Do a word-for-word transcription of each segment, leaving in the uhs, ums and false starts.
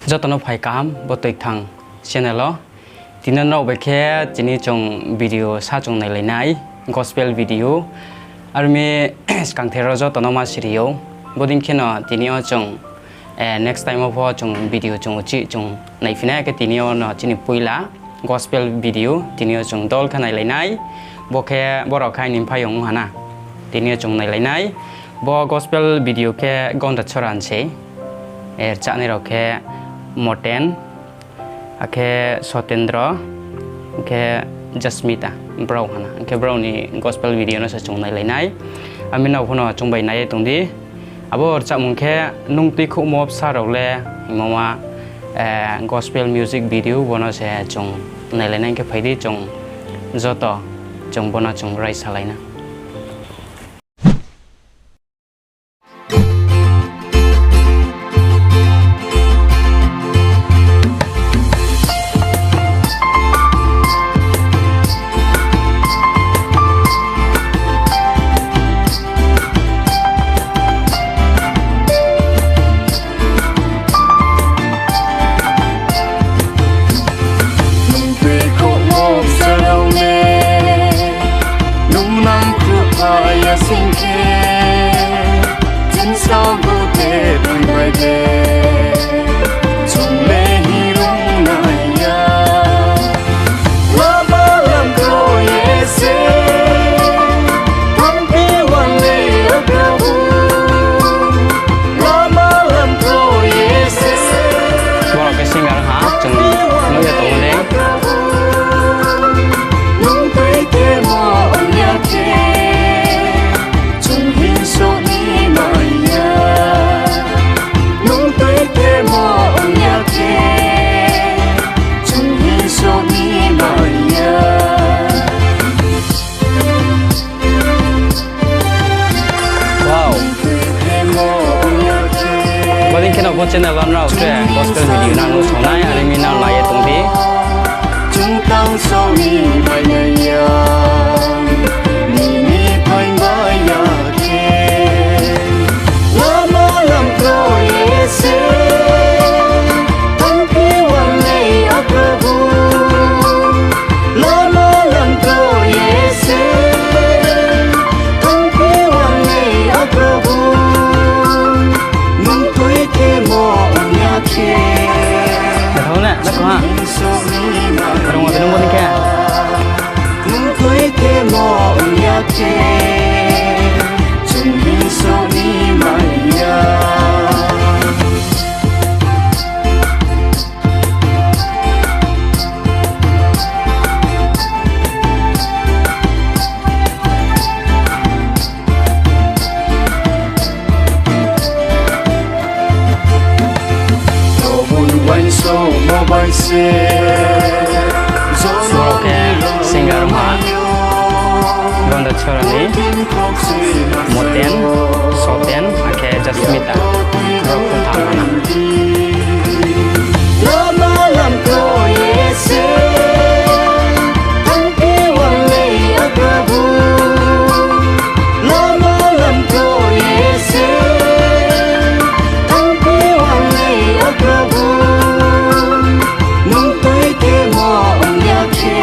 Joto no phai kaham bo Toikthang channel o. Tini nrao bai khe tini chung video sa chung nailai nai, gospel video. Aro mi skangther o joto no ma siri ou. Bodei khe no tini yo chung, next time wo pho chung video chung uchih chung naiphi nai, akhe tini yo no chini poila gospel video, tini yo chung dol khe nailai nai. Bo khe, bo rao khe aini mphaiyong ong ha na. Tini yo chung nailai nai. Bo gospel video khe Gonda Choran se. Rchahnai rao khe Moten, akhe Sotendro, akhe Jasmita, brao ha na. Akhe brao ni gospel video no se chung nailai nai. Ami nrao pho no chung bai nai ye tong di. Abo rchahmung khe Nung Tuikhouhmo Bsa Rao Le hingmo ma, gospel music video, bo no se chung nailai nai. Khe phai di chung joto chung bo no chung raisalai na. Nung tuikhouhmo bsa rao le, nung nangkhruhpha ya sing khe, chini saohguthe bung bai de, chung le hingrung nai ya. Lama lam kroi ye se, thanngphi wan le o Probhu, lama lam kroi ye se. Boro khe singer ha, chung nuh ye tong ou le. Nung tuikhemo ong ya khe, chung hingso ni mai ya. Nung tuikhemo ong ya khe, chung hingso ni mai ya. Wow. Bodei khe no bo channel wo nrao tre gospel video nang nuhsao nai, are mi nang nai ye tong di. Chung tang so ni mai nai ya, nini phai mai ya khe. Lama lam kroi ye se, thanngphi wan le o Probhu. Lama lam kroi ye se, thanngphi wan le o Probhu. Nung tuikhemo ong ya khe, Nathao ne, nathao ha. Rung wa bini bodei khe. Nung tuikhemo ong ya khe, chung hingso ni mai ya. Boro khe singer ma, Gonda Chora ni Moten, Soten, akhe Jasmita, brao khe tham ha na. Lama lam kroi ye se, thanngphi wan le o Probhu. Lama lam kroi ye se, thanngphi wan le o Probhu. Nung tuikhemo ong ya khe,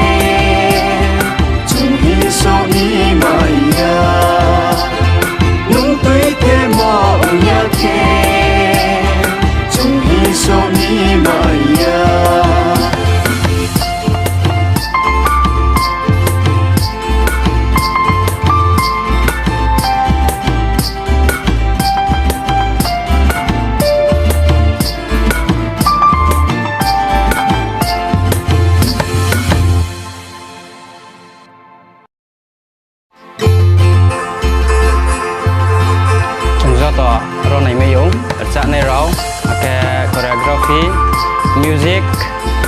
chung hingso ni mai ya. Nung tuikhemo ong ya khe, chung hingso ni mai ya. Chung joto ro naimai ou, rchahnai rao, akhe choreography, music,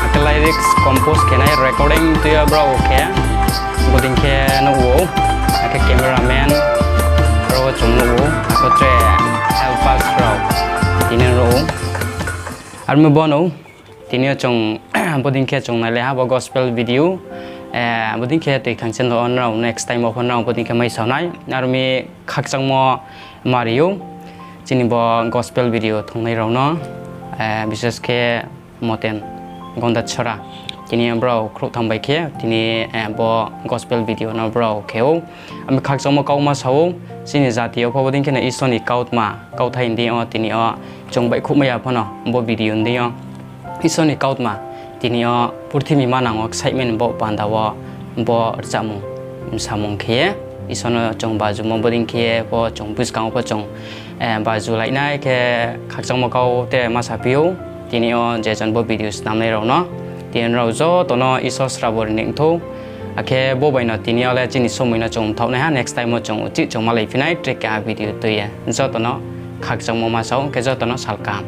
akhe lyrics compose khe nai, recording tui yo brao khe, bodei khe nuh ou, akhe cameraman, brao chung nuh ou, akhe tre helpers rao, tini nuh ou. Armi bo no, tini yo chung bodei khe chung nailai ha bo gospel video, bodei khe Toikthang channel wo nrao next time wo pho nrao bodei khe mai sao nai, armi khakchangmo mari ou, chini bo gospel video thungnai rao no. Bises khe Moten Gondachora. Tini yo brao khrouhtham bai khe tini bo gospel video no brao khe ou. Ami khakchangmo kauma sa ou, chini jati yo pho bodei khe no Isor ni kautma, kauthai ni deing yo tini yo chung baihkhouhmai ya phano bo video ni deing yo Isor ni kautma tini yo purthimbi manang wo ksaihmai ni baoh panda wo bo rchamung, samung khe ye Isor no chung bajumo bodei khe ye pho chung buskang wo pho chung bajulai nai khe khakchangmo kau te ma saphi ou. Tini yo je jon bo video snamnai rao no, tini nrao joto no Isor srabo ri ni thou. Akhe bo bai no tini yo le chini somoi no chung mthaoh nai ha, next time wo chung uchih chung malaiphi nai tre keha video tui ye. Joto no khakchangmo ma sa ou, khe joto no salkaham.